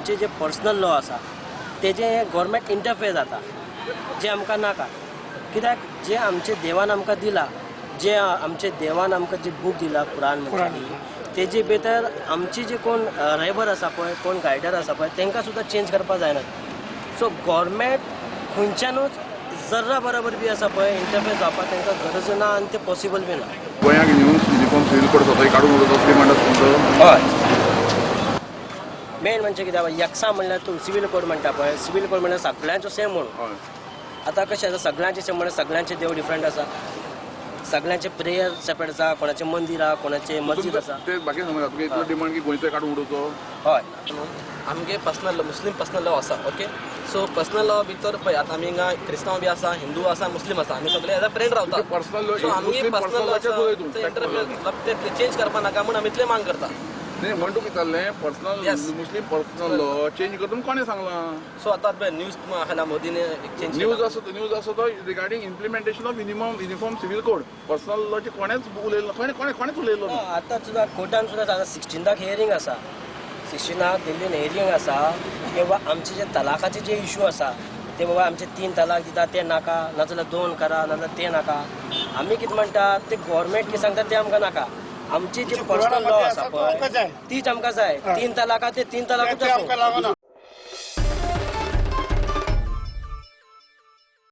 आमचे जे personal law आसा तेजे गोवोरमेंट इंटरफेर जाता, जे आमकां नाका. कित्याक जे आमचे देवान आमकां दिला, जे आमचे देवान आमकां जे बूक दिला, कुरान म्हणटा ती, तेजे भितर आमची जे कोण रेबर आसा पळय, कोण गायडर आसा पळय, तांकां सुद्दां चेंज करपाक जायना. सो गोवोरमेंट खंयच्यानूच जर्रा बरोबर बी आसा पळय इंटरफेर जावपाक तांकां गरज ना आनी ते पॉसिबल बी ना. गोंयाक न्यू युनिफॉर्म सिव्हिल कोड स्वतः काडून उडोवचो असो डिमांड आसा तुमचो? हय, मेन म्हणजे कितें, यक्सा म्हणल्यार तूं सिवील कोड म्हणटा पळय, सिवील कोड म्हणल्यार सगळ्यांचो सेम म्हणून. आतां कशें आसा, सगळ्यांचे सेम म्हणल्यार सगळ्यांचे देव डिफरंट आसा, सगळ्यांचे प्रेयर सेपरेट आसा, कोणाचें मंदीर आहा, कोणाचें मस्जिद आसा. ते बाकी सांगता, तुका इतलो डिमांड की गोंयचो काडून उडोवचो? हय. आमगे पर्सनल, मुस्लीम पर्सनल लॉ आसा, ओके. सो पर्सनल लॉ भितर पळय, आतां आमी हिंगा क्रिस्तांव बी आसा, हिंदू आसा, मुस्लीम आसा, आमी सगळे एज अ फ्रेंड रावता. पर्सनल सो आमगे मुस्लीम पर्सनल पर्सनल लॉचेर उलय तूं. इंटरफेअर ते चेंज करपा नाका म्हूण आमी इतले मांग करता. न्ही, म्हण तुका विचारलें, पर्सनल मुस्लीम पर्सनल लॉ चेंज करता म्हूण कोणें सांगलां? सो आतां पळय न्यूज आयला, मोदीने एक चेंज न्यूज आसा, न्यूज आसा तो regarding implementation of minimum uniform civil code. Personal लॉचे कोणेच उलयलो, कोणें कोणें कोणेच उलयलो ना. आतां सुद्दां कोर्टान सुद्दां आतां 16ताक हियरींग आसा. 16ताक दिल्लीन हियरींग आसा की बाबा आमचे जे तलाकाचे जे इशू आसा ते, बाबा आमचे तीन तलाक दिता ते नाका, नाजाल्यार दोन करा, नाजाल्यार ते नाका. आमी कितें म्हणटा, ते गोवोरमेंट कितें सांगता ते आमकां नाका. आमची जी पर्सनल लॉ आसा पळय, तीच आमकां जाय. तीन तलाका ते तीन तलाकूच ते आमकां आसूं. लागना.